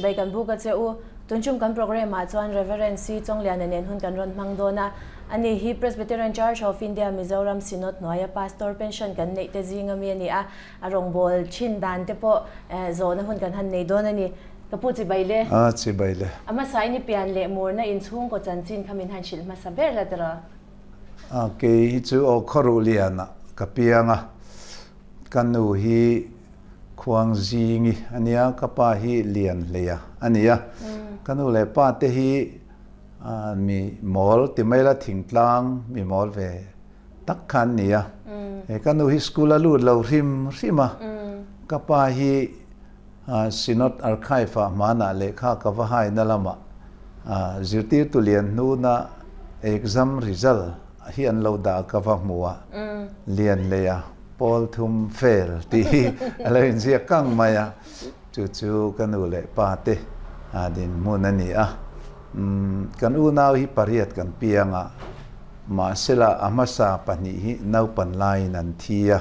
Chibai kan buk a che u. Tunchum kan programme ah chuan Rev. C. Chawngliana nen hun kan rawn hmang dawn a. Ani hi Presbyterian Church of India Mizoram Synod hnuaia Pastor pension kan neih te zing ami a ni a. A rawngbâwl thin dan te pawh zawhna hun kan han nei dawn a ni. Ka pu chibai le. A, chibai le. A hmasa in i pian leh murna inchhungkaw chanchin kha min han hrilh hmasa ber la tiraw? A, kei hi chu aw khawruh lianah ka piang a. Ka nu hi Khuangzingi a nia, ka pa hi Lianhleia a ni a. Ka nu leh pa te hi mi mawl ti mai la thingtlang mi mawl ve tak kha an ni a. He ka nu hi school a lut lo hrim hrim a. Ka pa hi Synod Archive ah hmanah lehkha ka va haina lamah zirtirtu lian hnuna exam result hi an lo dah ka va hmu a, lian leh a pawl thum fail tih hi a lo inziak kang mai a, chu chu ka nu leh pa te dinhmun a ni a. Kan unau hi pariat kan piang a, mahsela a hmasa pahnih hi naupan laiin an thi a,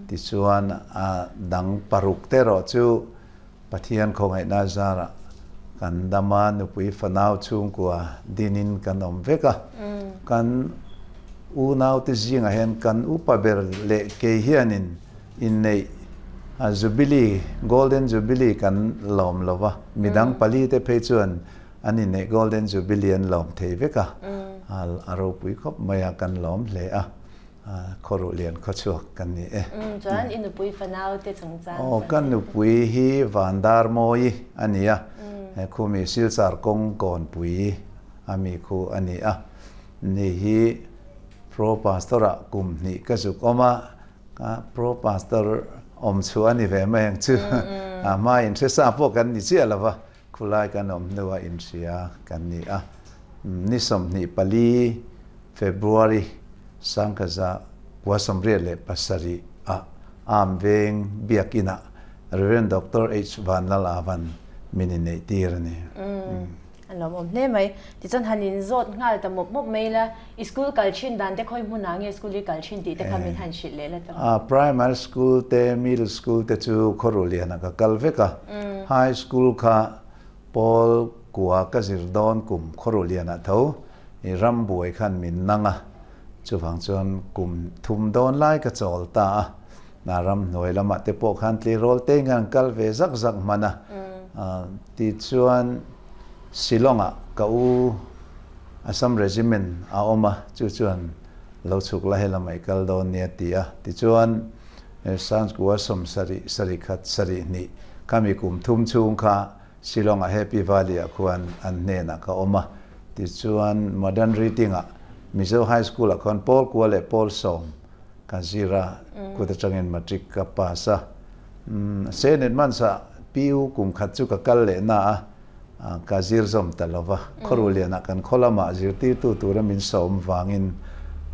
tichuan a dang paruk te erawh chu Pathian khawngaihna zarah kan dam a, nupui fanau chhungkua dinin kan awm vek a. Kan unaute zingah hian kan upa ber leh kei hianin inneih Jubilee, Golden Jubilee kan lawm lo va, midang pali te phei chuan an inneih Golden Jubilee an lawm thei vek a, a ropui khawp mai a, kan lawm hle a. Khawruh lian khawchhuak kan ni e. Chuan i nupui fanau te chungchang. Aw, ka nupui hi Vandarmawi a ni a, he khumi Silchar kawng kawnpui a mi khu a ni a. Ni hi Pro Pastor ah kum hnih ka zuk awm a, ka Pro Pastor awm chhuah a ni ve mai ang chu. A hma in hresa pawh kan ni chiah lo va, khulai kan awm hnua inhria kan ni a. Ni 24 February Sangkhaza kua 87 ah Arm Veng Biakinn ah Rev. Doctor H. Vanlal Avan min inneih tir a ni. A lawmawm hle mai. Tichuan han inzawt nghal ta mawp mawp mai la, i school kal thin dan te khawi hmunah nge school i kal thin tih te kha min han hrilh leh la ta. Primary school te middle school te chu khawruh lianah ka kal vek a, high school kha pawl kua ka zir dawn kum khawruh lianah tho i ram buai khan min nang a, chuvang chuan kum thum dawn lai ka chawl ta a, na ram hnuai lamah te pawh khan tleirawl te in khan kal ve zak zak hman a, tichuan Shillong ah ka u Assam Regiment a awm a, chu chuan lo chhuk la helam ah i kal dawn nia ti a, tichuan Sanskua 70 sarih khat sarih hnih khami kum thum chhung kha Shillong-a Happy Valley-ah khuan an hnenah ka awm a, tichuan Modern Reading-ah Mizo High School-ah khuan pawl kua leh pawl sawm ka zir a, kut atangin matric ka pass a. Senate months-ah PU kum khat chu ka kal leh na a, ka zir zawm ta lo va. Khawruhlianah kan khaw lamah zirtirtu tura min sawm vangin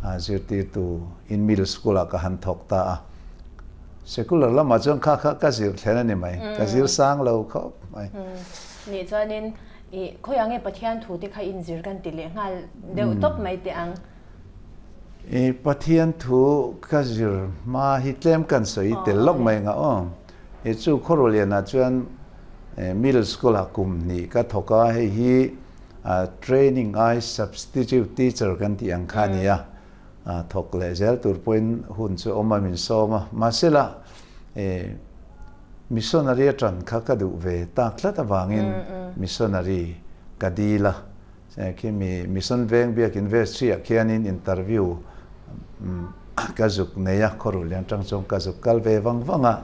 zirtirtu in middle school-ah ka han thawk ta a. Secular lamah chuan kha kha ka zir thlen a ni mai, ka zir sang lo khawp mai. Nih chuanin i khawiah nge Pathian thu te kha inzir kan ti leh nghal deuh tawp mai teh ang. I Pathian thu ka zir hma hi tlem kan sawi tel lawk mai nga aw. I chu Khawruhlianah chuan middle school ah kum hnih ka thawk a, hei hi training ai substitute teacher kan tih ang kha a ni a. Thawk leh zel tur pawhin hun chu awm a min sawm a, mahsela missionary atan kha ka duh ve tak tlat avangin missionary ka dil a, khimi mission veng biakin vestry ah khianin interview ka zuk nei a, Khawruhlian atang chuan ka zuk kal ve vang vang a,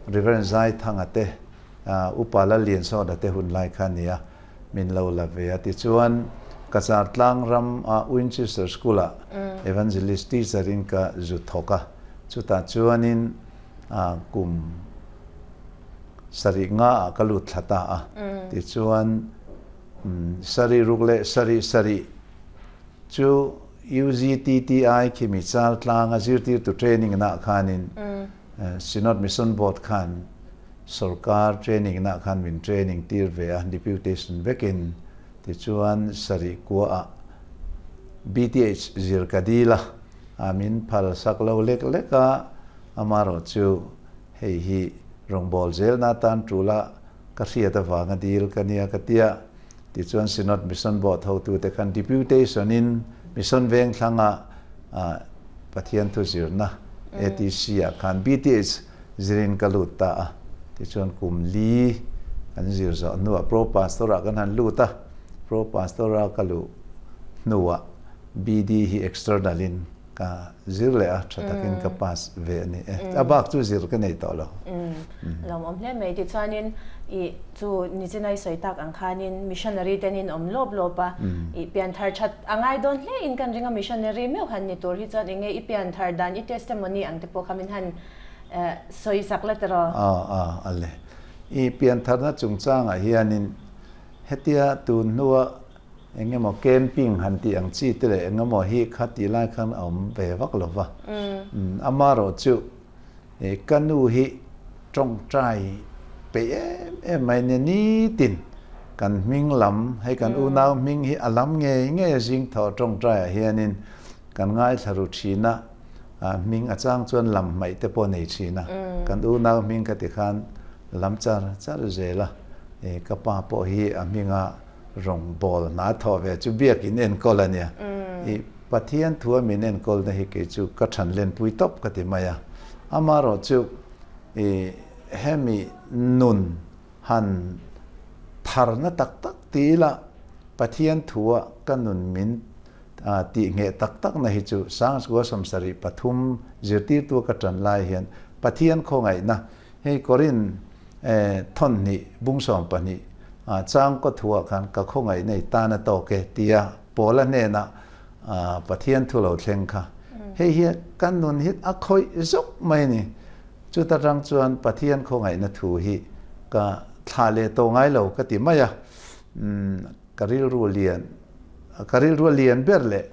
Reverend Zaithanga te Upa Lalliansawna te hun lai kha a ni a. Min lo la ve a tichuan Cachar tlang ram a Winchester School ah Evangelist teacher in ka zu thawk a, chutah chuanin kum sarih nga ah ka lut thla ta a, tichuan sarih ruk leh sarih sarih chu UGTTI khimi chal tlang a zirtirtu training na khanin Synod Mission Board khan Sorkar training nah khan min training tir ve a, deputation vekin. Tichuan sarih kua ah BTH zir ka dil a, a min phal sak lo lek lek a, amarawh chu hei hi rawngbâwl zelna atan ṭula ka hriat avanga dil ka nia ka tia. Tichuan Synod Mission Board hotute khan Deputation in Mission Vengthlanga Pathian thu zirna ATC ah khan BTH zirin ka lut ta a. Tichuan kum li kan zir zawh hnuah Pro Pastor ah kan han lut a. Pro Pastor a ka luh hnuah BD hi external in Ka zir leh a, tha takin ka pass ve a ni e. A bak chu zir ka nei tawh lo. Lawmawm hle mai. Tichuanin i chu nichinai sawi tak ang khanin missionary ten in awm lawp lawp a, i pianthar that a ngai dawn hle in kan ring a, missionary meuh han ni tur hi chuan enge i pianthar dan, i testimony ang te pawh kha min han sawi sak la tiraw? Aw, aw, a le. I piantharna chungchangah hianin hetia tun hnua Eng emaw camping han tih ang chi te leh eng emaw hi kha tih lai khan a awm ve vak lo va. Amaherawh chu ka nu hi tawngtai peih em em mai nia nitin kan hming lam hei kan unau hming hi a lam ngei ngei a zing thawh tawngtai ah hianin kan ngaithla ru thin a, hming a chang chuan lam hmaih te pawh nei thin a, kan unau hming ka ti khan lam char char zel a, ka pa pawh hi a hminga Rawngbawl hna thawh ve chu biakin enkawl a nia. I Pathian thua min enkawlna hi kei chu ka than lenpui tawp ka ti mai a. Amaherawh chu i hemi nun han tharna tak tak ti ila Pathian thua ka nun min tih ngheh tak takna hi chu Sangchukua 73 zirtirtua ka tan lai hian Pathian khawngaihna Hei Korin thawnhnih bung 12 chang kaw thuah khan ka khawngaih nei tan a tawk e tia Paula hnenah Pathian thu lo thleng kha. Hei hi kan nun hi a khawih zawk mai a ni. Chuta tang chuan Pathian khawngaihna thu hi ka thlah leh tawh ngai lo ka ti mai a. Ka rilru lian ka rilru a lian ber leh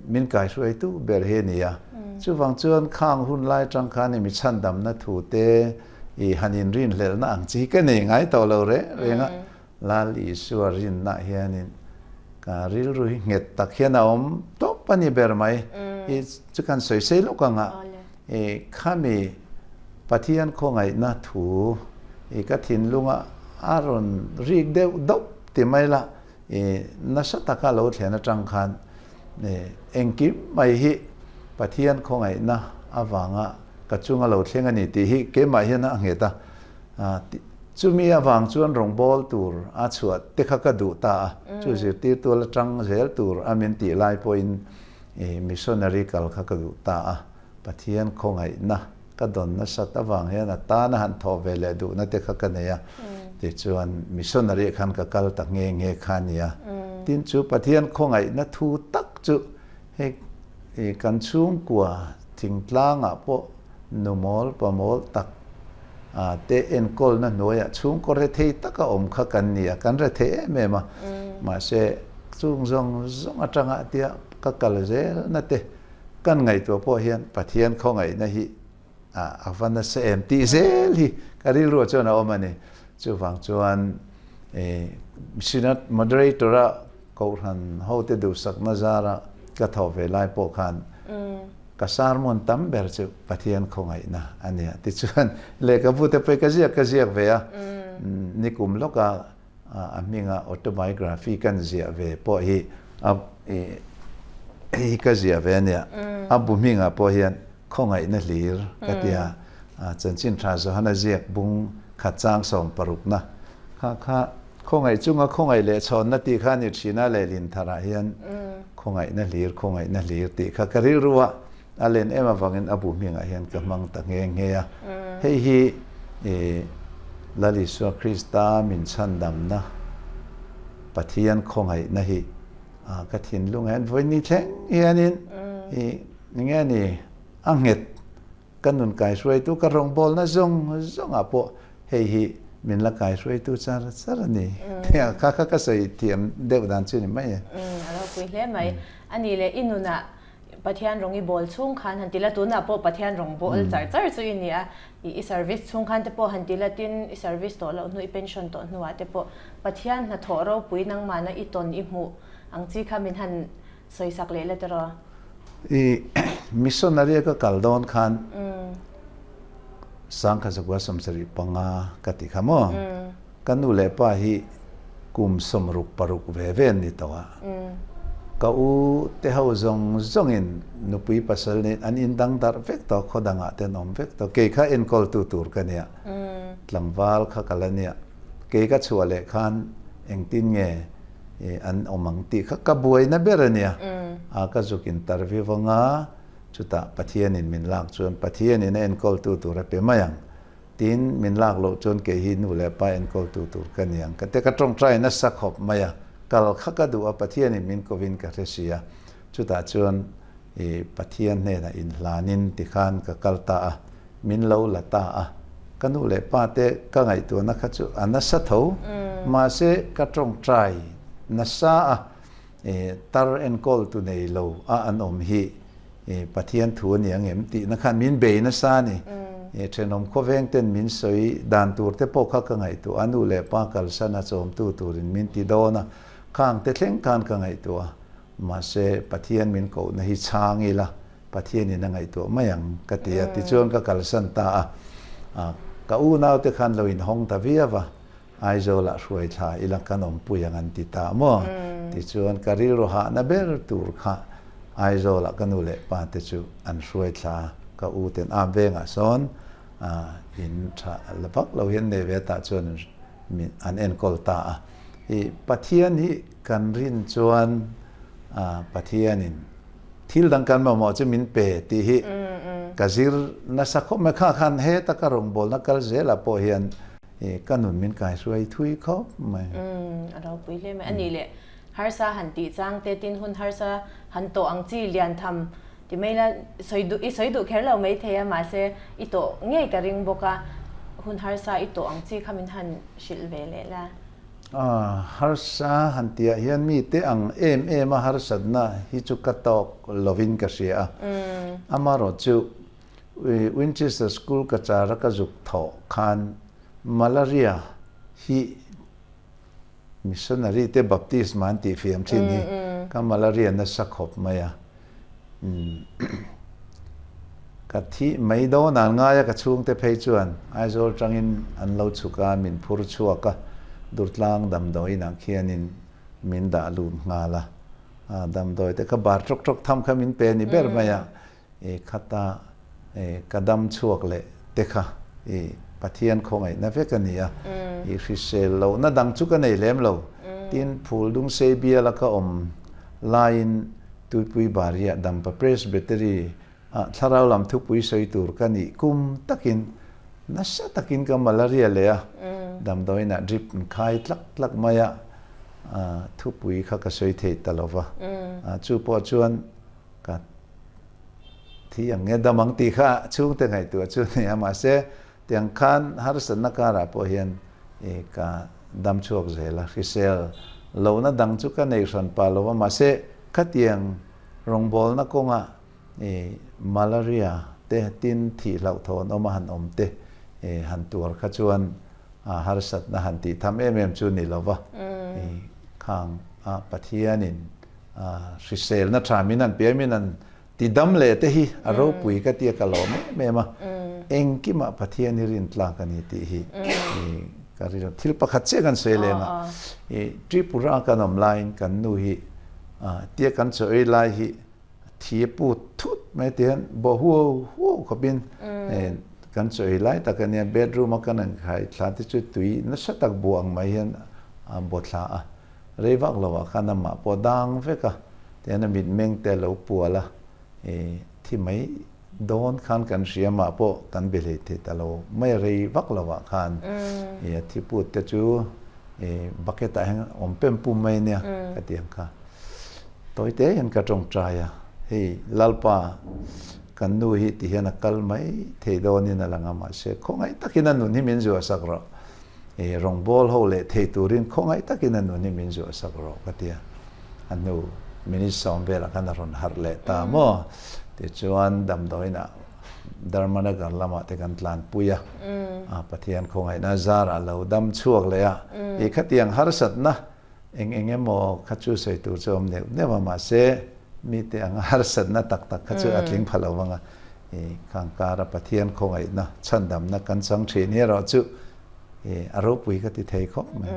Min kaihruaitu ber hi a ni a. Chuvang chuan khang hun lai atang khan i mi chhandamna thu te i han inrinhlelhna ang chi hi ka nei ngai tawh lo reng reng a. Lal Isua rinna hianin ka rilru hi nghet tak hian a awm tawp a ni ber mai. I chu kan sawi sei lawk ang a, i khami Pathian khawngaihna thu i ka thinlunga a rawn rik deuh deuh ti mai la, I nasa taka lo thlen atang khan engkim mai hi Pathian khawngaihna avanga ka chunga lo thleng a ni tih hi keimah hian a nghet a. Chumi avang chuan rawngbâwl tur a chhuah te kha ka duh ta a. Chu zirtirtu la tang zel tur a min tih lai pawhin missionary kal kha ka duh ta a. Pathian khawngaihna ka dawn nasat avang hian a tana han thawh ve leh duhna te kha ka nei a, tichuan missionary ah khan ka kal ta nghe nghe kha a nia. Tin chu Pathian khawngaihna thu tak chu hei kan chhungkua thingtlangah pawh numawl pamawl tak te enkawlna hnuaiah chhungkaw rethei taka awm kha kan ni a, kan rethei em em a, mahse chung zawng zawng atanga tia ka kal zelna te Kan ngaihtuah pawh hian Pathian khawngaihna hi a va nasa em tih zel hi ka rilruah chuan a awm a ni. Chuvang chuan Synod Moderator-a Kohhran hote duhsakna zara ka thawh ve lai pawh khan ka sermon tam ber chu Pathian khawngaihna a nia. Tichuan lehkhabu te pawh hi ka ziak ka ziak ve a, nikum lawka A hminga autobiography kan ziah ve pawh hi a hei hi ka ziah ve a nia. A bu hmingah pawh hian khawngaihna hlir ka ti a. Chanchin Tha Johana ziak bung khat chang 60na kha kha khawngaih chunga khawngaih leh chhawnna tih kha a ni thin a, lehlin tharah hian khawngaihna hlir khawngaihna hlir tih kha ka rilru a. A len em avangin a bu hmingah hian ka hmang ta nghe nghe a. Hei hi Lal Isua Krista min chhandamna Pathian khawngaihna hi ka thinlungah hian vawiin thleng hianin enge ni a nghet ka nun kaihruaitu ka rawngbawlna zawng zawngah pawh hei hi min la kaihruaitu char char a ni. Kha kha ka sawi thiam deuh dan chu ni mai e. A ropui hle mai. A nih leh i nunah Pathian rawng i bawl chhung khan han ti la, tunah pawh Pathian rawng bawl char char chu i ni a, i service chhung khan te pawh han ti la, tin i service tawh loh hnu, i pension tawh hnuah te pawh Pathian hnathawh ropui nangmahna i tawn i hmuh ang chi kha min han sawisak leh la tiraw? I missionary a ka kal dawn khan 1975 ka ti kha maw? Ka nu leh pa hi kum 66 ve ve an ni tawh a. Ka u te ho zawng zawngin nupui pasal nen an indang darh vek tawh, khaw dangah te an awm vek tawh. Kei kha enkawltu tur ka nia, tlangval kha ka la nia. Kei ka chhuah leh khan engtin nge an awm ang tih kha ka buaina ber a nia. A ka zuk interview anga chutah Pathianin min lak chuan Pathianin a enkawltu tur a pe mai ang. Tin, min lak loh chuan kei hi nu leh pa enkawltu tur ka ni ang. Ka te ka tawngtai nasa khawp mai a, kal kha ka duh a, Pathianin min kovin ka hre si a. Chutah chuan i Pathian hnenah inhlanin tikhan ka kal ta a, min lo la ta a. Ka nu leh pa te ka ngaihtuahna kha chu a nasa tho, mahse ka tawngtai nasa a, i tar enkawltu nei lo a an awm hi I Pathian thu a ni ang em tihna khan min bei nasa a ni. I thenawm khawveng ten min sawi dan tur te pawh kha ka ngaihtuah a, nu leh pa kalsan a chawmtu turin min ti dawn a, khang te thleng khan ka ngaihtuah a. Mahse, Pathian min kohna hi chhang ila, Pathianin a ngaihtuah mai ang ka ti a, tichuan ka kalsan ta a. Ka unaute khan lo inhawng ta viau a. Aizawlah hruai thla ila kan awmpui ang an ti ta maw? Tichuan ka rilru hahna ber tur kha Aizawlah ka nu leh pa te chu an hruai thla, ka u ten am vengah sawn in tha la vak lo hian nei ve tah chuan an enkawl ta a. I Pathian hi kan rin chuan Pathianin thil dang kan mamawh chu min pe tih hi ka zir nasa khawp mai. Kha khan heta ka rawngbawlna kal zelah pawh hian I ka nun min kaihruai thui khawp mai. Umm a ropui hle mai. A nih leh harsa han tih chang te tin hun harsa han tawh ang chi lian tham ti mai la sawi duh i sawi duh kher lo mai thei a mahse i tawh ngei ka ring bawk a hun harsa i tawh ang chi kha min han hrilh ve leh la. Harsa han tihah hian mite ang em em a harsatna hi chu ka tawk lovin ka hria a. Amaherawhchu Winchester School ka chara ka zuk thawh khan malaria hi missionary te baptisma an tih fiam thin hi ka malaria nasa khawp mai a. Ka thih mai dawn an ngai a ka chhungte phei chuan Aizawl tangin an lo chhuk a min phur chhuak a Durtlang damdawiinah khianin min dah lut nghal a. Damdawi te kha bar tawk tawk tham kha min pe a ni ber mai a. I khata ka dam chhuak leh te kha i Pathian khawngaihna vek a ni a, i hrisel lohna dang chu ka nei lem lo. Tin, phul dung sei biala ka awm laiin Tuipui Bariah Dampa Presbytery ah thlarau lam thupui sawi tur ka nih kum takin nasa takin ka malaria leh a, damdawiinah drip an khai tlak tlak mai a, thupui kha ka sawi thei ta lo va. Chu pawh chuan Ka thi ang nge dam ang tih kha chhungte ngaihtuah chu a ni a, mahse tiang khan harsatna karah pawh hian i ka dam chhuak zel a, hrisel lohna dang chu ka nei hran pah lo a, mahse khatiang rawngbawlna kawnga i malaria te tin thih hlauhthawn awm a han awm te i han tuar kha chuan harsatna han tih tham em em chu ni lo va, i khang a Pathianin Hriselna tha min an piai min an ti dam leh te hi a ropui ka tia ka lawm em em a, engkimah Pathian hi rin tlak a ni tih hi ka rin a. Thil pakhat chiah kan sawi leng a, i Tripura kan awm laiin kan nu hi tia kan chaw ei lai hi thi a put thut mai ti hian bawh huau huau khawpin kan chaw ei lai tak a nia, bedroom a kan han khai thla te chu tui nasa tak buh ang mai hian a baw thla a. Rei vak lo ah khan amah pawh dang vek a, tihian a mitmeng te a lo pual a, i thi mai dawn khan kan hria amah pawh kan be hlei thei ta lo mai a rei vak lo ah khan i a thi put te chu i bucket ah hian awm pem pum mai ania ka ti ang kha. Tawi te hian ka tawngtai a, hei Lalpa kan nu hi ti hian a kal mai thei dawnin a lang a mahse khawngaih takin a nun hi min zuahsak rawh. I rawngbâwl ho leh thei turin khawngaih takin a nun hi min zuahsak rawh ka ti a. A hnu minute sawm velah khan a rawn harh leh ta maw? Tichuan damdawiinah Dharmanagar lamah te kan tlanpui a, Pathian khawngaihna zarah lo dam chhuak leh a. I khatiang harsatna eng eng emaw kha chu sawi tur chu a awm neuh neuh a, mahse mite anga harsatna tak tak kha chu a tling pha lo vang a. I khangkara Pathian khawngaihna chhandamna kan chang thin hi erawh chu. A ropui ka ti thei khawp mai.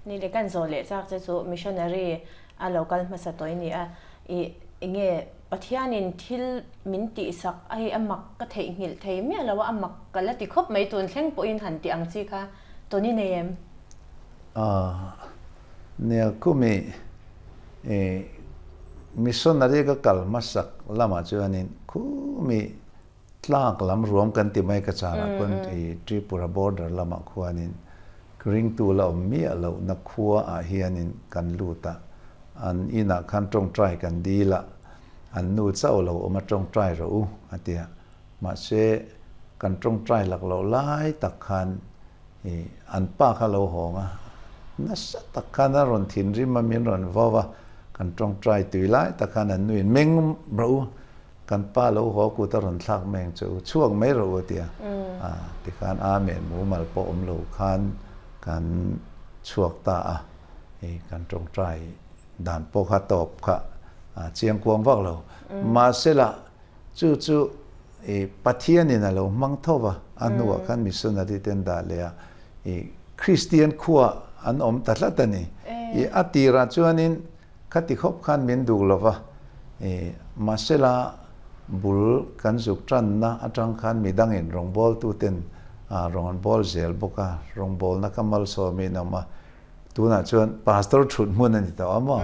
Ni leh kan zawh leh chak che chu missionary a lo kal hmasa tawh i ni a, i enge Pathianin thil min tihsak a hei a mak ka theihnghilh thei miah lo a, a mak ka la ti khawp mai tun thleng pawhin han ti ang chi kha tawn i nei em? Nia kumi i missionary ka kal hmasak lamah chuanin khumi Tlak lam ruam kan ti mai ka charah khuan i Tripura border lamah khuanin ringtu la awm miah lohna khua ah hianin kan lut a, an inah khan tawngtai kan dil a, an nu chauh lo awm a tawngtai rawh u a ti a, mahse kan tawngtai lak loh lai tak khan i an pa kha lo hawng a, nasa tak khan a rawn thinrim a min rawn vau a, kan tawngtai tui lai tak khan an nuin meng rawh u Kan pa lo haw kut a rawn thlak mai ang che u, chhuak mai rawh u a ti a. Tikhan Amen mumal pawh awm lo khan kan chhuak ta a, hei kan tawngtai dan pawh kha tawp kha chiang kuang vak lo. Mahsela chu chu i Pathianin a lo hmang tho va, a hnuah khan missionary te an dah leh a, i Kristian khua an awm ta tlat a ni. I a tirah chuanin Khati khawp khan min duh lo va, i mahsela bul kan zuk tanna atang khan midangin rawngbawltuten rawn an bawl zel bawk a, rawngbawlna ka malsawmin a awm a, tunah chuan pastor thut hmun a ni tawh a maw?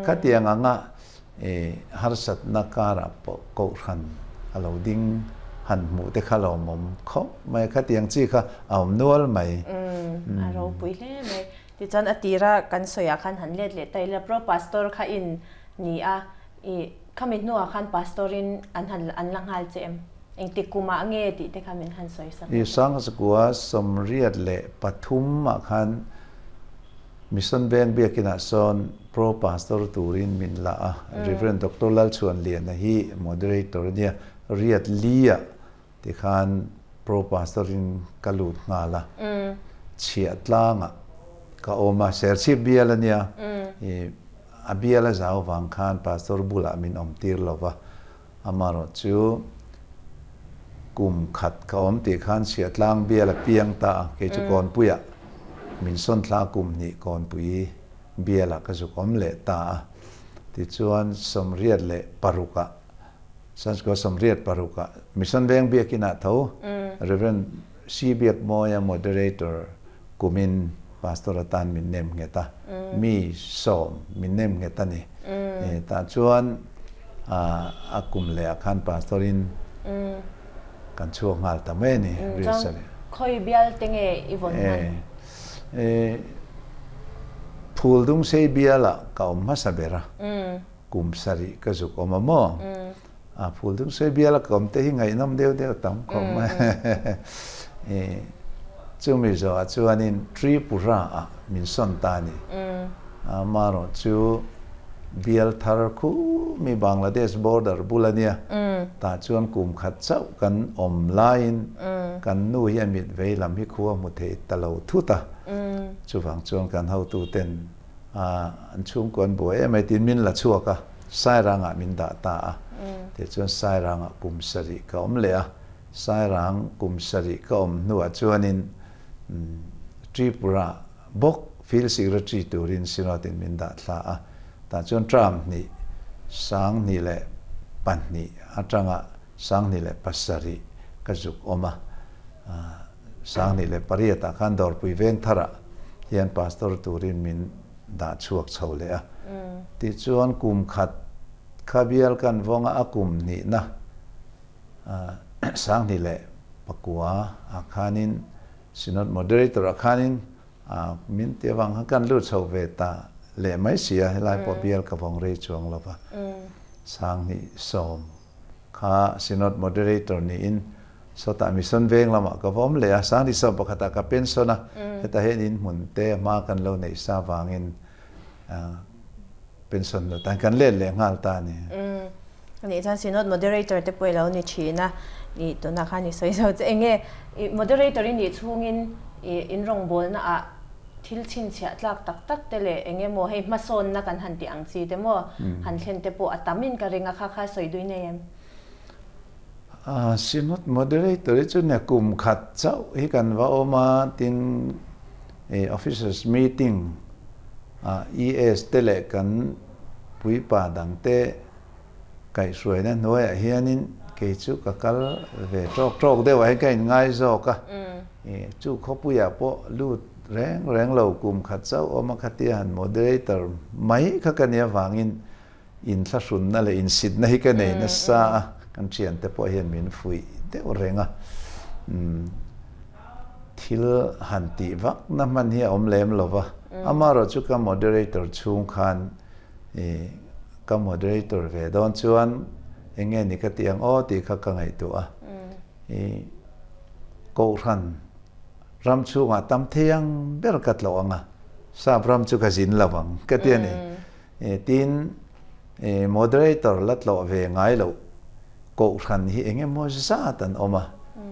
Khatiang anga i harsatna karah pawh kohhran a lo ding han hmuh te kha lawmawm khawp mai a, khatiang chi kha a awm nual mai. A ropui hle mai. Tichuan a tira kan sawiah khan han let leh ta ila Pro Pastor kha in ni a, i khami hnuah khan Pastor in an han an la nghal che em? Engtik kumah nge tih te kha min han sawi sak I Sangzakua 83 ah khan Mission Veng Biakinah sawn Pro Pastor turin min la a, Rev. Doctor Lalchhuanliana hi Moderator a nia, riat li ah Tikhan Pro Pastor in ka lut nghal a, chhiah tlangah ka awm a, Serchhip bial a nia, i a bial a zau vang khan Pastor bulah min awm tir lo va, amarawh chu kum khat ka awm tih khan chhiah tlang bial a piang ta a, kei chu Kawnpuiah min sawn thla kum hnih Kawnpui bialah ka zuk awm leh ta a, tichuan 86 ah Sanskua 86 ah Mission Veng Biakin ah tho Rev. C. Biakmawia Moderator kumin Pastor atan min nem nghet a, mi sawm min nem nghet a ni. Tah chuan a kum leh ah khan Pastor in kan chhuak nghal ta mai a ni. Chuan khawi bial te nge i vawn hman? Phuldungsei bial ah ka awm hmasa ber a. Kum sarih ka zuk awm a maw? A phul dum sawi bial a ka awm te hi ngaihnawm deuh deuh tam khawp mai. I chumi zawhah chuanin Tripura ah min sawn ta a ni. Amarawh chu bial thar khumi Bangladesh border bul a nia. Tah chuan kum khat chauh kan awm laiin kan nu hi a mit vei lam hi khua hmu thei ta lo thut a. Chuvang chuan kan hotuten An chhungkaw an buai em ai tiin min la chhuak a, Sairangah min dah ta a. Tichuan Sairangah kum sarih ka awm leh a, Sairang kum sarih ka awm hnuah chuanin Tripura bawk Field Secretary turin Synod-in min dah thla a. Tah chuan term hnih, 2002 atanga 2007 ka zuk awm a. 2008 ah khan Dawrpui Vengtharah hian Pastor turin min dah chhuak chho leh a. Tichuan kum khat kha bial kan vawng a, a kum hnihna 2009 ah khanin Synod Moderator ah khanin min ti avang khan kan lut chho ve ta leh mai si a, helai pawh bial ka vawng rei chuang lo va. 2010 Kha Synod Moderator niin sawtah Mission Veng lamah ka va awm leh a, 2011 ah ka pension a, hetah hian in hmun te hma kan lo neih sa vangin pension lo tan kan let leh nghal ta a ni. Anih chuan Synod Moderator te pawh i lo ni thin a, i tunah khan i sawi zo che. Enge i Moderator i nih chhungin i in rawngbawlna ah Thil chhinchhiah tlak tak tak te leh eng emaw hei hmasawnna kan han tih ang chi te maw han thlen te pawh a tam in ka ring a, kha kha sawi dui nei em? Synod Moderator hi chu nia kum khat chauh hi kan va awm a, tin Officers Meeting ah ES te leh kan puipa dang te kaihhruaina hnuaiah hianin kei chu ka kal ve tawk tawk deuh ah hian ka inngai zawk a, chu khawpuiah pawh lut reng reng lo kum khat chauh awm a khatia han moderator mai kha ka nih avangin inthlahrunna leh insitna hi ka nei nasa a, kan thiante pawh hian min fuih deuh reng a, thil han tih vakna hman hi a awm lem lo va, amaherawh chu ka moderator chhung khan i ka moderator ve dawn chuan eng nge ni ka tih ang aw tih kha ka ngaihtuah a, i Kohhran ram chhungah tam thei ang ber ka tlawh ang a, sap ram chu ka zin lo ang ka ti a ni. Tin, moderator la tlawh ve ngai loh Kohhran hi eng emaw zat an awm a,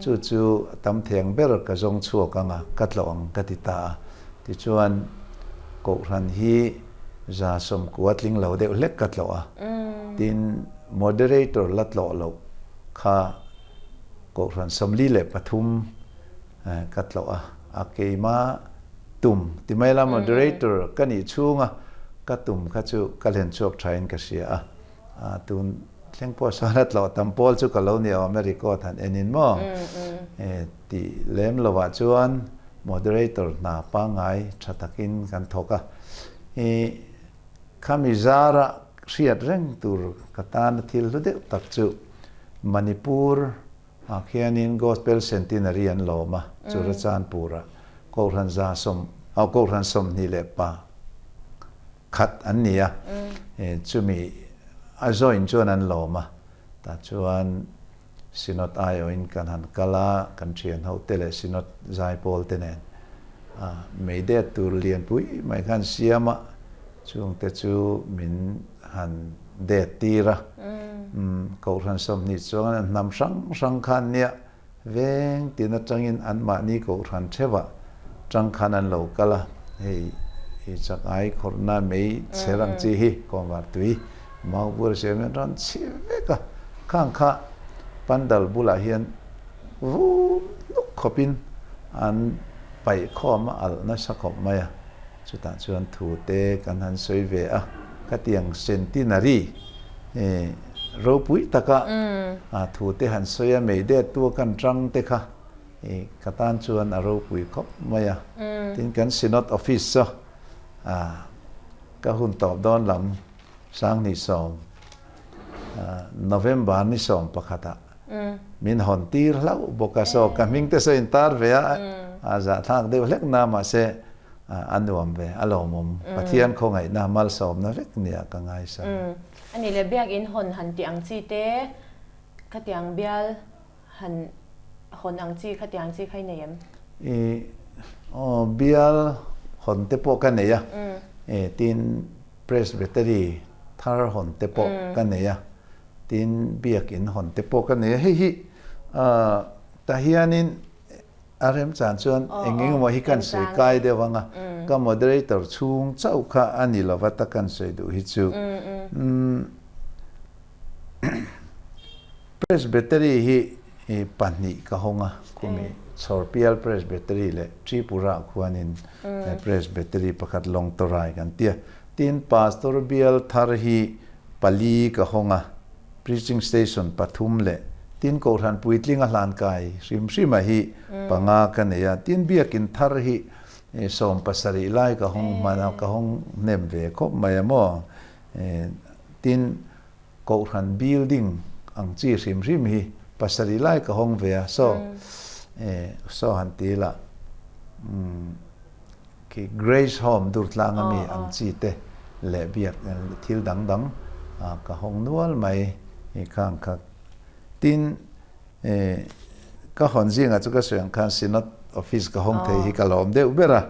chu chu a tam thei ang ber ka zawng chhuak ang a, ka tlawh ang ka ti ta a. Tichuan, Kohhran hi 190 tling lo deuh hlek ka tlawh a, tin, moderator la tlawh loh kha Kohhran 43 ka tlawh a, a keima tum ti mai la moderator ka nih chhunga ka tum kha chu ka hlen chhuak thain ka hria a, tun Thleng pawh sawn a tlawh tam pawl chu ka lo ni awm e record han en in maw? Tih lem lovah chuan moderator hna pangngai tha takin kan thawk a. I khami zara hriat reng tur ka tana thil hlu deuh tak chu Manipur ah khianin Gospel Centenary an lawm a, Churachandpur-ah Kohhran Kohhran 21 khat an ni a, chumi a join chuan an lawm a, tah chuan Synod aiawhin kan han kal a, kan thian ho te leh Synod zaipawl te nen mei det tur lianpui mai khan siam a, chungte chu min han det tir a, Kohhran 20 chuan an hnam hrang hrang khan nia Veng tin atangin anmahni kohhran theuhah tang khan an lo kal a, hei i chak ai khawrhna mei chher ang chi hi kawngvar tui mau bur a siam hian rawn chhi vek a, khang kha pandal bulah hian vum hnuk khawpin an paih khawm a alh nasa khawp mai a, chutah chuan thu te kan han sawi ve a, khatiang centenary Ropui taka thu te han sawi a, mei det tu a kan tang te kha ka tan chuan a ropui khawp mai a. Tin, kan Synod Office chu ka hun tawp dawn lam 2010 November ni 11 ah min hawn tir hlauh bawk a, so ka hming te saw in tar ve a, a zahthlak deuh hlek na mahse a nuam ve, a lawmawm. Pathian khawngaihna malsawmna vek nia ka ngaisang. A nih leh biakinn hawn han tih ang chi te, khatiang bial han hawn ang chi khatiang chi kha i nei em? I aw bial hawn te pawh ka nei a, tin Presbytery thar hawn te pawh ka nei a, tin biakinn hawn te pawh ka nei a. Hei hi tah hianin A remchan chuan eng eng emaw hi kan sawi kai deuh ang a, ka moderator chhung chauh kha a ni lova ta kan sawi duh hi chu. Presbytery hi pahnih ka hawng a, khumi Chhawrpial Presbytery leh Tripura khuanin Presbytery pakhat Lawngtawrai kan ti a. Tin, Pastor bial thar hi pali ka hawng a. Preaching Station pathum leh tin Kohhran puitling a hlan kai hrim hrim a hi panga ka nei a, tin Biakin thar hi 17 lai ka hawng hman a, ka hawng hnem ve khawp mai a maw? Tin Kohhran building ang chi hrim hrim hi pasarih lai ka hawng ve a, saw saw han ti ila Khi Grace Home Durtlang a mi ang chi te leh biak thil dang dang ka hawng nual mai i khang kha. Tin, ka hawn zingah chu ka sawi ang khan Synod Office ka hawng thei hi ka lawm deuh ber a,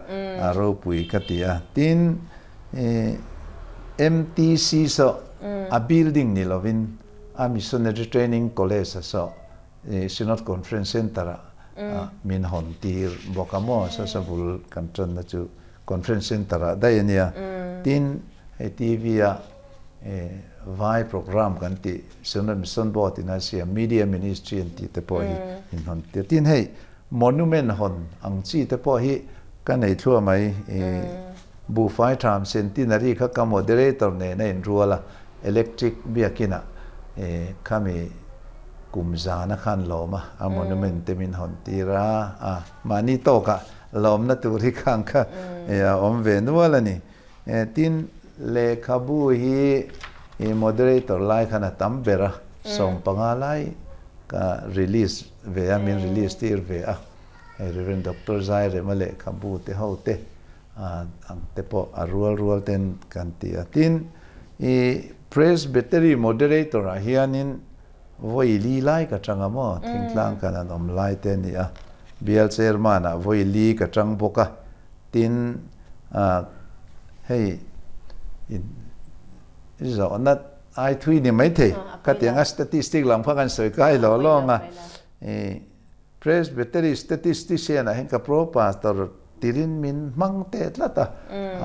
a ropui ka ti a. Tin, MTC saw a building ni lovin a Missionary Training College a saw Synod Conference Centre ah min hawn tir bawk a maw, sasa bul kan tanna chu Conference Centre ah daih a nia. Tin, hei TV ah Vai program kan tih Synod Mission Board in a siam Media Ministry an tih te pawh hi in hawn tir. Tin hei monument hawn ang chi te pawh hi ka nei thluah mai i buhfai tham centenary kha ka moderator nen a inrual a, electric biakin ah i khami kum zana khan lawm a, a monument te min hawn tir a, a mahni tawkah lawmna tur hi khang kha a awm ve nual a ni. Tin, lehkhabu hi i moderator lai khan a tam ber a, 15 lai ka release ve a, min release tir ve a. Hei Rev. Doctor Zairema lehkhabu te ho te ang te pawh a rual rual ten kan ti a. Tin, i Presbytery moderator ah hianin vawi li lai ka tang a maw, thingtlang kan an awm lai te a ni a. Bial chairman ah vawi li ka tang bawk a. Tin, hei i zawhna ai thui ni maithei, khatianga statistic lam kha kan sawi kai lo lawng a, Presbytery statistician ah hian ka pro pastor tirin min hmang teh tlat a,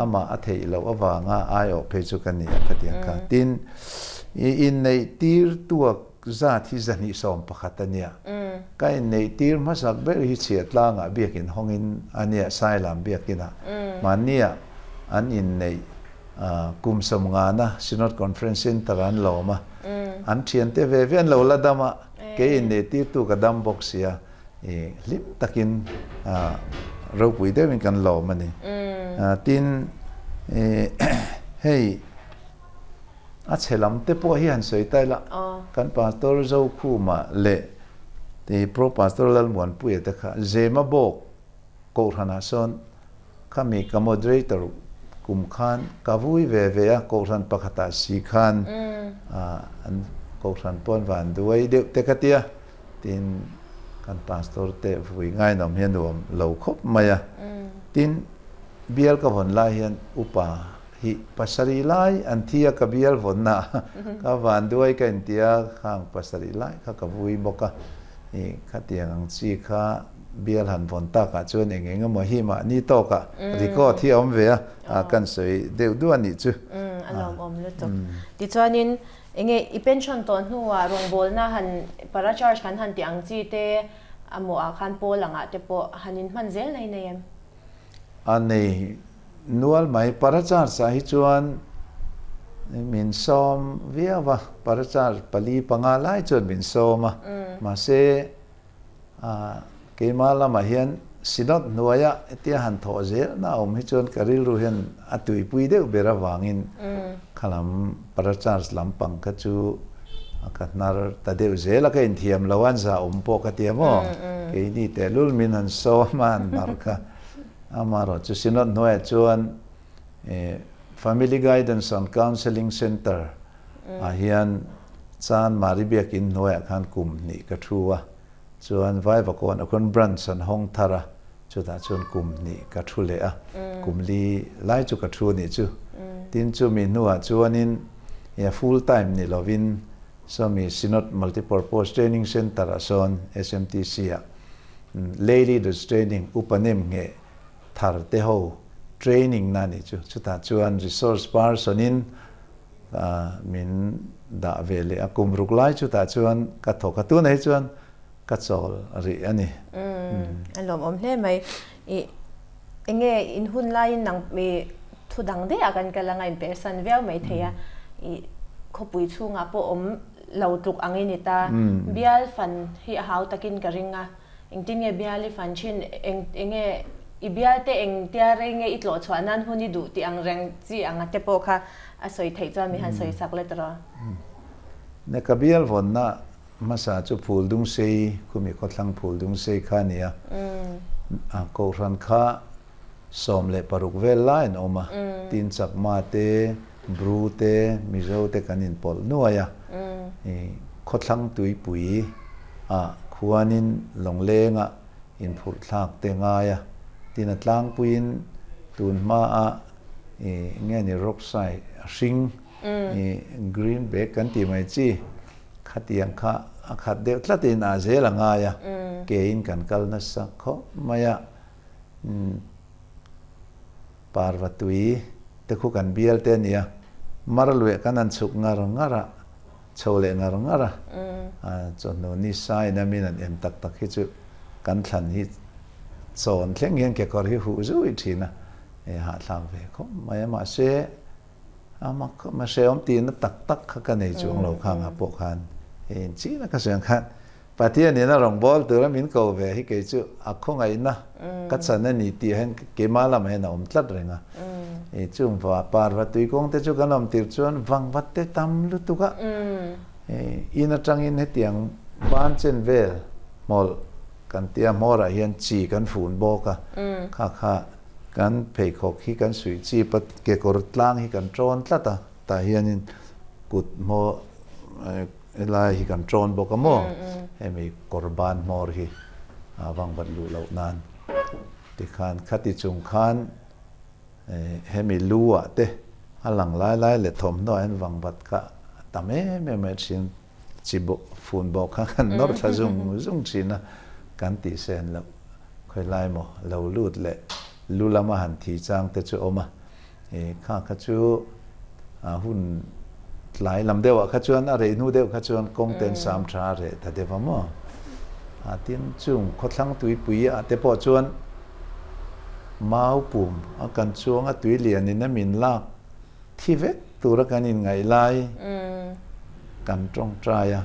amah a theih loh avanga aiawh phei chu ka ni a khatiang kha. Tin, i inneih tir tuak Zat hi 211 a nia. Ka inneih tir hmasak ber hi Chhiahtlangah biakin hawngin a nia, Sailam biakinah. Mahnia an inneih kum sawmngana Synod Conference Centre an lawm a, an thiante ve ve an lo la dam a, kei inneih tirtu ka dam bawk sia, i hlim takin ropui deuhin kan lawm a ni. Tin, hei. A chhe lam te pawh hi han sawi ta ila, kan Pastor Zokhuma leh Pro Pastor Lalmuanpuia te kha Zema bawk Kohhranah sawn khami ka moderator kum khan ka vui ve ve a, Kohhran pakhatah si khan an Kohhran pawh an van duai deuh te ka tia, tin kan Pastor te vui ngainawm hi a nuam lo khawp mai a. Tin, bial ka vawn lai hian upa Hi pasarih lai an thi a ka bial vawnna ka van duai ka intia khang pasarih lai kha ka vui bawk a, i khatiang ang chi kha bial han vawn takah chuan eng eng emaw hi mahni tawkah record hi a awm ve a, kan sawi deuh duah a nih chu. A lawmawm lutuk. Tichuanin enge i pension tawh hnuah rawngbawlna han para charge kan han tih ang chi te a mawhah khan pawl angah te pawh han inhman zel nei nei em? A nei nual mai. Parachars ah hi chuan min sawm viau a, parachar pali panga lai chuan min sawm a, mahse keimah lamah hian synod hnuaia hetia han thawh zelna a awm hi chuan ka rilru hian a tuipui deuh ber avangin khalam parachars lampang kha chu ka hnar ta deuh zel a, ka inthiam lo a, an zah awm pawh ka ti a maw, keini tehlul min han sawm a, an hnar kha. Amaherawh chu Synod hnuaiah chuan Family Guidance and Counselling Centre ah hian Chan Mari Biakin hnuaiah khan kum hnih ka thu a, chuan Vaivakawn ah khuan branch an hawng thar a, chutah chuan kum hnih ka thu leh a, kum li lai chu ka thu a nih chu. Tin chumi hnuah chuanin full time ni lovin sawmi Synod Multipurpose Training Centre ah sawn SMTC ah Lay Leaders Training upa nem nge thar te ho training na nih chu. Chutah chuan resource person in min dah ve leh a, kum ruk lai chutah chuan ka thawk a, tunah hi chuan ka chawl rih a ni. A lawmawm hle mai. I enge in hun laiin nang i thu dang daih ah kan kal anga inpersan viau mai thei a, i khawpui chhungah pawh awm lo tluk ang i ni ta. Bial fan hi a hau takin ka ring a, engtin nge bial i fan thin, eng enge i bial te engtia rei nge i tlawh chhuah nan hun i duh tih ang reng chi anga te pawh kha a sawi theih chuan mi han sawi sak let rawh. Ne ka bial vawnna hmasa chu Phuldungsei, khumi khawthlang Phuldungsei kha a ni a, a kohhran kha 16 vel lai an awm a, tin Chakma te, Bru te, Mizo te kan inpawlh nuai a, i khawthlang tuipui ah khuanin Lawnglengah inphurh thlak te ngai a, tin a tlangpuiin tun hmaah i nge ni rock side a hring i green bag kan tih mai chi khatiang kha a khat deuh tlatin ah zel a ngai a, keiin kan kal nasa khawp mai a. Parva tui te khu kan bial te a nia. Mar lueh kan han chhuk ngar ngar a, chho leh ngar ngar a, chawhnu ni sain a min an en tak tak hi chu kan thlan hi chawn thleng hian kekawr hi huh zui thin a, hahthlak ve khawp mai a, mahse a mak khawp mai, hrehawm tihna tak tak kha ka nei chuang lo khang ah pawh khan hei inchhin a ka sawi ang khan Pathian in a rawn bawl tura min ko ve hi kei chu a khawngaihna ka chan a ni tih hian keimah lamah hian a awm tlat reng a. I chung va parva tuikawng te chu kan awm tir chuan vangvat te tam lutuk a. In atangin hetiang ban chen vel hmawlh kan tia hmawrah hian chi kan fun bawk a. Kha kha kan pheikhawk hi kan suih chip a, kekawr tlang hi kan tawn tlat a, tah hianin kut hmaw Helai hi kan ṭawn bawk a maw? Hemi kawr ban hmawr hi a vangvat luh loh nan tikhan khati chung khan hemi lu ah te a lang lai lai leh thawmhnaw ah hian vangvat kha a tam em em mai thin. Chi bawk fun bawk kha kan nawr thla zung zung thin a, kan tih sen loh khawilai maw lo lut leh lu lama han thi chang te chu awm a. Kha kha chu hun tlai lam deuh ah kha chuan a rei hnu deuh kha chuan kawng ten sam tha a reh ta deuh a maw? Tin chung khawthlang tuipui ah te pawh chuan mau pum a kan chuang a tui lian in a min lak thi vek tura kan inngaih lai kan tawngtai a,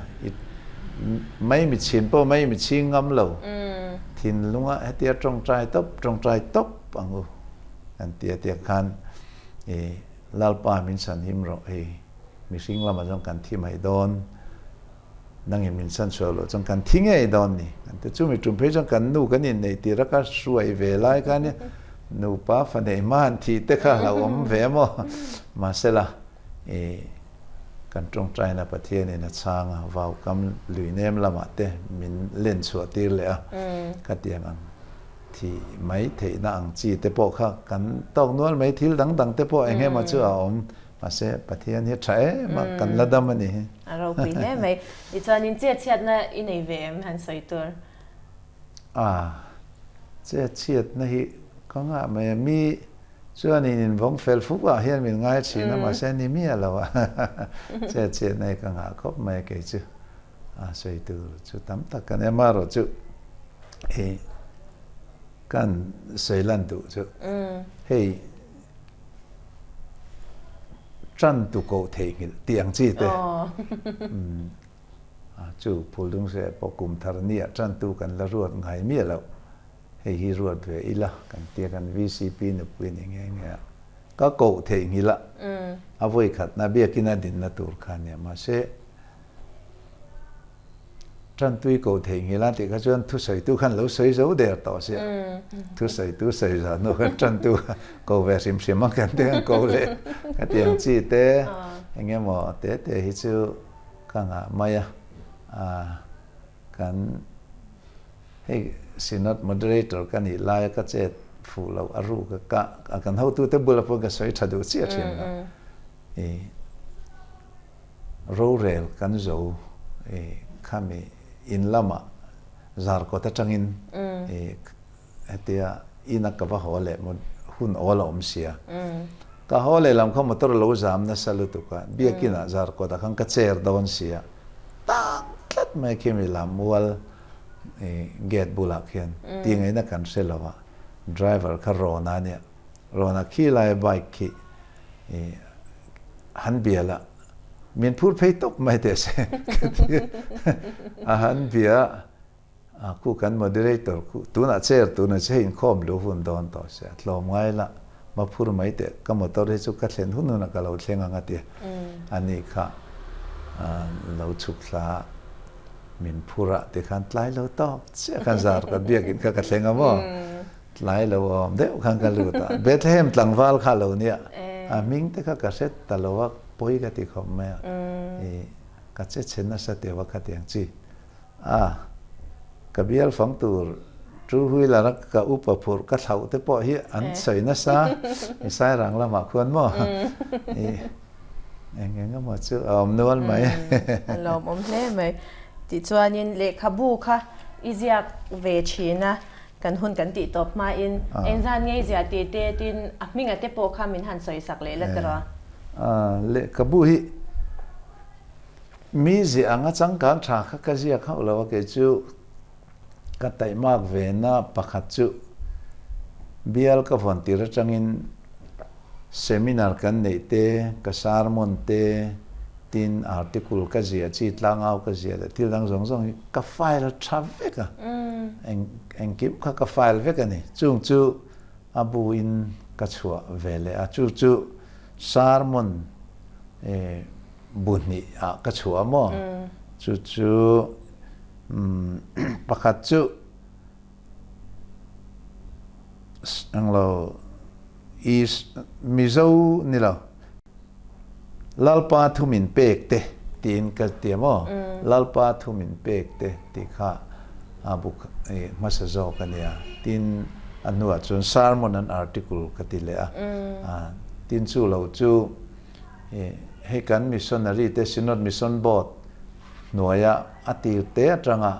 mai mi chhin pawh mai mi chhing ngam lo thinlunga hetia tawngtai tawp tawngtai tawp ang u. Kan ti a tiang khan i Lalpa min chhan him rawh hei mihring lamah chuan kan thi mai dawn, nangin min chhan chhuah loh chuan kan thi ngei dawn ni kan ti. Chumi tum phei chuan kan nu kan inneih tir a ka hruai ve lai khan i nupa fa neih hma han thih te kha hlauhawm ve maw? Mahsela i kan tawngtaina Pathianin a chhang a, vaukam lui nem lamah te min len chhuah tir leh a, khatiang ang. Thih mai theihna ang chi te pawh kha kan tawk nual mai, thil dang dang te pawh eng emaw chu a awm, mahse Pathian hi tha em a, kan la dam a ni hi. A ropui hle mai. Tichuanin chetchhiatna i nei ve em han sawi tur? A, chetchhiatna hi ka ngah mai a, mi chuanin invawng fel fuk ah hian min ngai thin a, mahse ni miah lo a, chetchhiatna hi ka ngah khawp mai a kei chu. A sawi tur chu tam tak kan em a rawh chu i kan sawi lan duh chu hei tan tu koh theihnghilh tih ang chi te chu Phuldung se pawh kum thar nia tan tu kan la ruat ngai miah loh hei hi ruat ve ila kan tia kan VCP nupui ni nghe nghe a ka koh theihnghilh a a vawi khatna biakin a dinna tur kha nia mahse Tantui ko theihnghilh a tih kha chuan thusawitu khan lo sawi zo der tawh sia. Thusawitu sawi zah hnu khan tantu kha ko ve hrim hrim a kan te khan ko leh ka ti ang chi te eng emaw te te hi chu ka ngah mai a. Kan hei Synod Moderator ka nih laia ka chet fuh loh a ruk a ka kan hotute bulah pawh ka sawi tha duh chiah thin lo. Rorel kan zo i khami in lamah zarkawt atangin i hetia ina ka va haw leh maw hun awl a awm sia. Ka haw leh lam kha motor a lo zam nasa lutuk a, biakinah zarkawtah khan ka chair dawn sia, tak tlat mai khimi lam mual i gate bulah khian ti ngaihna kan hre lo a, driver kha rawn a nia, rawn a khi laia bike khi i han bia la min phur phei tawp mai teh se ka ti a han bia a khu kan moderator khu tunah chair tunah che hei inkhawm lu hun dawn tawh se a tlawm ngai la ma phur mai teh ka motor hi chu ka thlen hun hunah ka lo thleng ang a ti a ni kha lo chhuk thla min phur a tikhan tlai lo tawp chiah khan zar ka biakin kha ka thleng a maw. Tlai lo awm deuh khan ka lut a, Bethlehem tlangval kha lo nia, a hming te kha ka hre ta lo a, pawi ka ti khawp mai a, i ka che chhe nasa teuh a khatiang chi a, ka bial fang tur two wheeler a ka upa phurh ka thlauh te pawh hi an sawi nasa, i sairang lamah khuan maw, i eng eng emaw chu a awm nual mai. A lawmawm hle mai. Tichuanin lehkhabu kha i ziak ve thin a, Kan hun kan tih tawp hmain engzan ngei zia ti te tin a hminga te pawh kha min han sawi sak leh la tiraw? Lehkhabu hi mi ziah anga changkang tha kha ka ziak hauh lo a, kei chu ka taihmak ve na pakhat chu bial ka vawn tir atangin seminar kan neih te, ka sermon te, tin article ka ziah chi tlangau ka ziah leh thil dang zawng zawng hi ka file tha vek a, engkim kha ka file vek a ni. Chung chu a bu in ka chhuah ve leh a, chu chu sermon bu hnih ah ka chhuah a maw? Chu chu pakhat chu englo Mizo ni lo Lalpa thu min pek te tiin ka ti a maw? Lalpa thu min pek te tih kha a bu hmasa zawk a nia. Tin a hnuah chuan sermon and article ka ti leh a. Tin chu lo chu Hei kan missionary te Synod Mission Board hnuaia a tir te atanga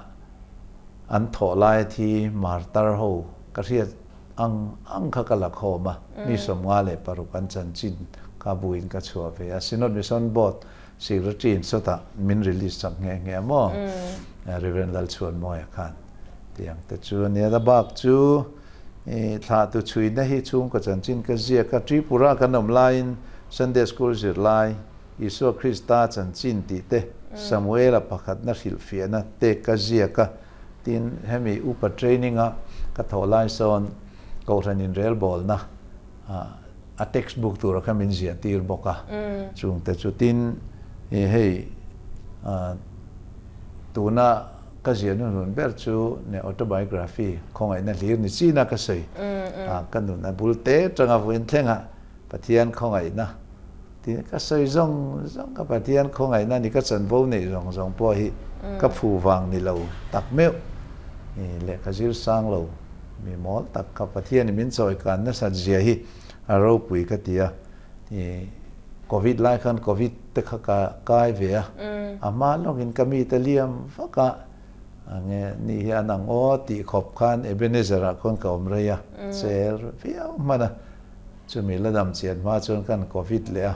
an thawh lai thi martar ho ka hriat ang ang kha ka la khawm a, mi 56 an chanchin ka buin ka chhuah ve a, Synod Mission Board Secretary in sawtah min release chak nghe nghe a maw Rev Lalchhuanmawia khan tiang te chu a nia. A bak chu I thlahtu chhuina hi chhungkaw chanchin ka ziak a, Tripura kan awm laiin Sunday School zirlai Isua Krista chanchin tih te, Samuela pakhatna hrilhfiahna te ka ziak a, tin hemi upa training a ka thawh lai sawn Kohhran inrelbawlna a textbook tura kha min ziah tir bawk a, chungte chu tin hei tuna Ka ziah nunhlun ber chu ne autobiography khawngaihna hlir ni china ka sawi a, ka nun a bul te tanga vawiin thlengah Pathian khawngaihna tih ka sawi zawng zawng ka Pathian khawngaihna ni ka chanvo neih zawng zawng pawh hi ka phu vang ni lo tak meuh lehkha zir sang lo mi mawl tak kha Pathian in min chawi kan nasat zia hi a ropui ka ti a. Covid lai khan Covid te kha ka kai ve a, a hma lawkin ka mite liam vak a, nge ni hi an ang aw tih khawp khan Ebenezer ah khawn ka awm rei a, cher viau hman a, chumi la dam chian hma chuan kan Covid leh a,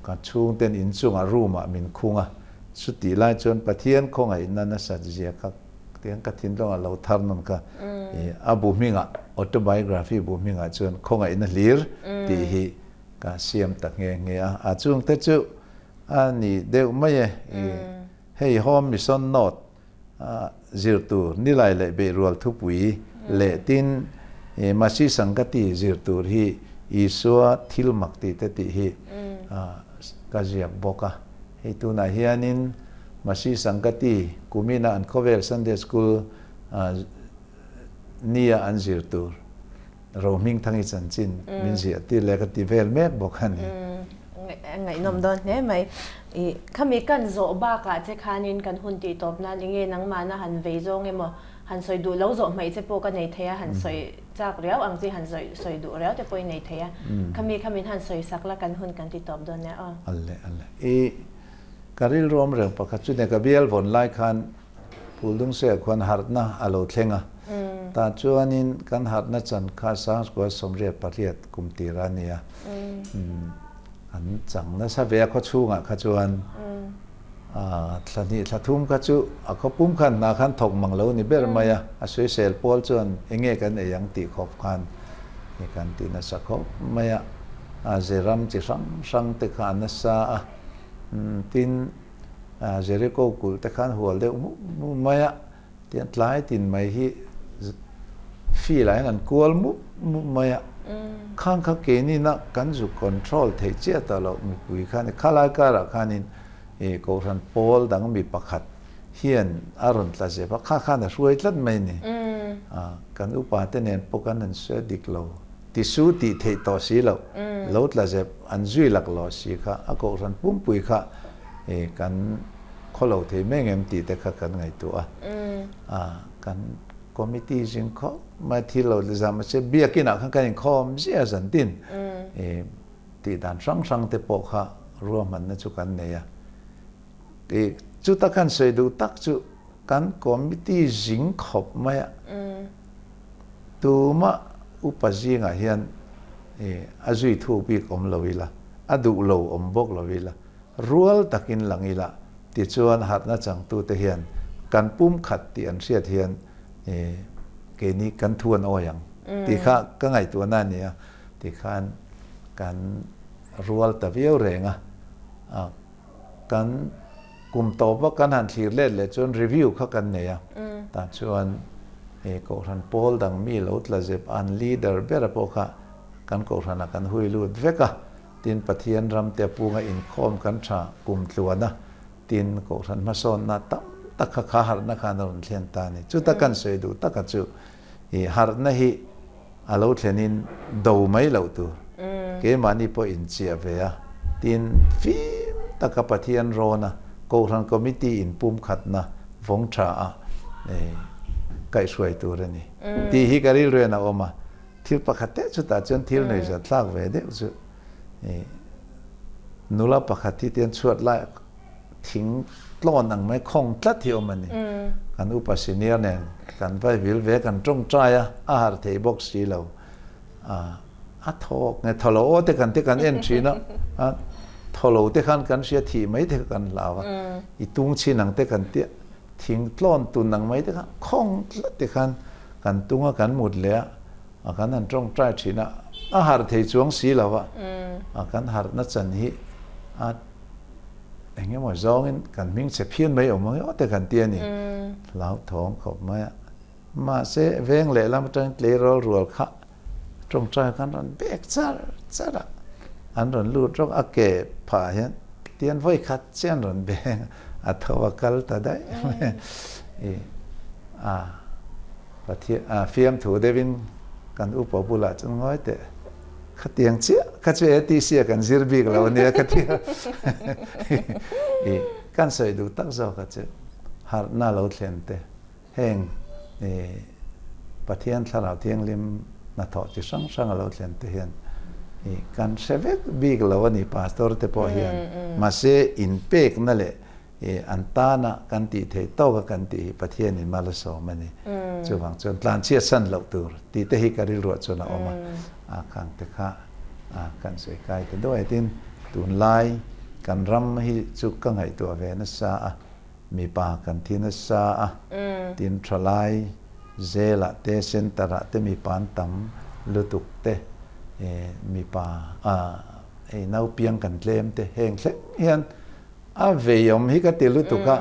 ka chhungten inchungah room ah min khung a, chutih lai chuan Pathian khawngaihna nasat zia kha Tiang ka thinlung a lo thar nawn kha i a bu hmingah autobiography bu hmingah chuan khawngaihna hlir tih hi ka siam ta nghe nghe a. A chungte chu a ni deuh mai e. I hei Home Mission Note zir tur nilai leh beihrual thupui leh tin i Masi Sangati zir tur hi Isua thil mak tih te tih hi ka ziak bawk a. Hei tunah hianin Masi Sangati kumina an khawvel Sunday School nia an zir tur Rohmingthangi chanchin min ziah tir leh ka ti vel mek bawk a ni. Ngaihnawm dawn hle mai. I khami kan zawh bakah che khanin kan hun tih tawp nan enge nangmahna han vei zawng emaw han sawi duh lo zawh hmaih che pawh ka nei thei a, han sawi chak riau ang chi han sawi sawi duh riau te pawh i nei thei a, khami kha min han sawi sak la kan hun kan ti tawp dawn nia aw. Ale ale. I ka rilru awm reng pakhat chu nia ka bial vawn lai khan Phuldungsei ah khuan harhna a lo thleng a, tah chuanin kan harhna chan kha Sangchukua 88 kum tir a nia, an chang nasa ve a khaw chhungah kha chuan. Thla hnih thla thum kha chu a khaw pum khan hna khan thawk mang lo ni ber mai a, a sawisel pawl chuan eng nge kan ei ang tih khawp khan i kan ti nasa khawp mai a, a Zeram chi hrang hrang te kha a nasa a, tin Jericho kulh te khan hual deuh mup mup mai a, Tiang tlai tin mai hi field ah hian an kual mup mup mai a, khang kha keinin a kan zu control theih chiah tawh loh mipui khan khalai karah khanin ih kohhran pawl dang mi pakhat hian a rawn tla zep a, kha khan a hruai tlat mai ni. Kan upa te nen pawh kan han sawi dik lo, tisu tih theih tawh si loh, lo tla zep an zui laklawh si kha a kohhran pumpui kha ih kan Khaw lo thei mai ngem tih te kha kan ngaihtuah a, kan committee zing khawp mai thil lo zam a che biakin ah khan kan inkhawm ziah zan tin i tih dan hrang hrang te pawh kha ruahmanna chu kan nei a, i chuta khan sawi duh tak chu kan committee zing khawp mai a, tuma upa zingah hian i a zui thuk bik awm lo ila. a duh lo awm bawk lo ila, rual takin lang ila tichuan harhna changtute hian kan pumkhat tih an hriat hian keini kan thu an awi ang tih kha ka ngaihtuahna a ni a, tikhan kan rual ta viau reng a, kan kum tawpa kan han thlir let leh chuan review kha kan nei a, tah chuan Kohhran pawl dang mi lo tla zep an leader bera pawh kha kan Kohhranah kan hui lut vek a, tin Pathian ram te punga inkhawm kan tha kum tluan a, tin Kohhran hmasawnna tam tak kha kha harhna khan a rawn thlen ta a ni. Chuta kan sawi duh taka chu i harhna hi a lo thlenin do mai loh tur keimahni pawh inchiah ve a, tin fim taka Pathian rawna Kohhran Committee in pumkhatna vawng tha a kaihhruai tur a ni tih hi ka rilruin a awm a, thil pakhat te chutah chuan thil nuihzat thlak ve deuh chu nula pakhat hi tian chhuat lai thing tlawn ang mai khawng tlat hi awm a ni. Kan upa senior nen kan vai vil ve kan tawngtai a, a harh thei bawk si lo. A thawk nge thaw lo aw te kan te kan en thin a, a thaw lo te khan kan hria thih mai te kha kan hlau a, i tung chhin ang te kan tia thing tlawn tun ang mai te khan khawng tlat te khan kan tung a kan mut leh a, a kan han tawngtai thin a, a harh thei chuang si lo a, a kan harhna chan hi a Eng emaw zawngin kan hming chhe phian mai awm ang emaw te kan ti a ni. Hlauthawng khawp mai a. Mahse, veng lehlam atangin tleirawl rual kha tawngtai kan rawn bek char char a. An rawn lut rawk a ke phah hian tian vawi khat chiah an rawn beng a, a tho a kal ta daih mai. I a Pathian a fiamthu deuhin kan upa bulah chuan ngawi teh. Khatiang chiah kha chu ATC a kan zir bik lo ania ka ti a. I kan sawi duh tak zawk a chu harhna lo thlen te heng i Pathian Thlarau Thianghlim hnathawh chi hrang hrang a lo thlen te hian i kan hre vek bik lo a ni Pastor te pawh hian mahse inpekna leh I an tana kan tih theih tawka kan tih hi Pathianin mal a sawm a ni. Chuvang chuan tlanchhiat san loh tur tih te hi ka rilruah chuan a awm a, a khang te kha kan sawi kai ta duai. Tin, tunlai kan ram hi chu ka ngaihtuah ve nasa a, mipa kan thi nasa a, tin thalai zelah te center ah te mipa an tam lutuk te, mipa hei naupiang kan tlem te heng thleng hian A veiawm hi ka ti lutuk a,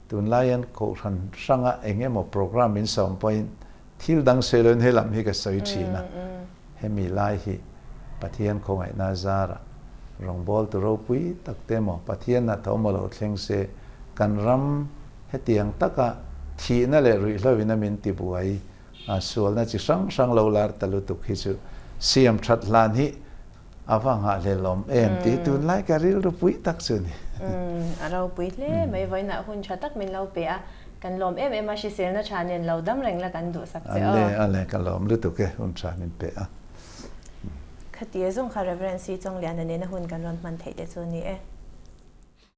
tunlai hian Kohhran hranga eng emaw program min sawm pawhin thil dang sawi loin he lam hi ka sawi thin a, hemi lai hi Pathian khawngaihna zarah rawngbawltu ropui tak te emaw Pathian a tho maw lo thleng se kan ram hetiang taka thihna leh ruihhloin a min tibuai a sualna chi hrang hrang lo lar ta lutuk hi chu siam that hlan hi A va nghahhlel awm em tih tunlai ka rilru pui tak chu ni. A ropui hle mai, vawiinah hun tha tak min lo pe a, kan lawm em em a, hriselna tha nen lo dam reng la kan duhsak che aw. Ale ale ka lawm lutuk e, hun tha min pe a. Khatia zawng kha Reverend Si Chawngliana nena hun kan rawn hman theih te chu a ni e.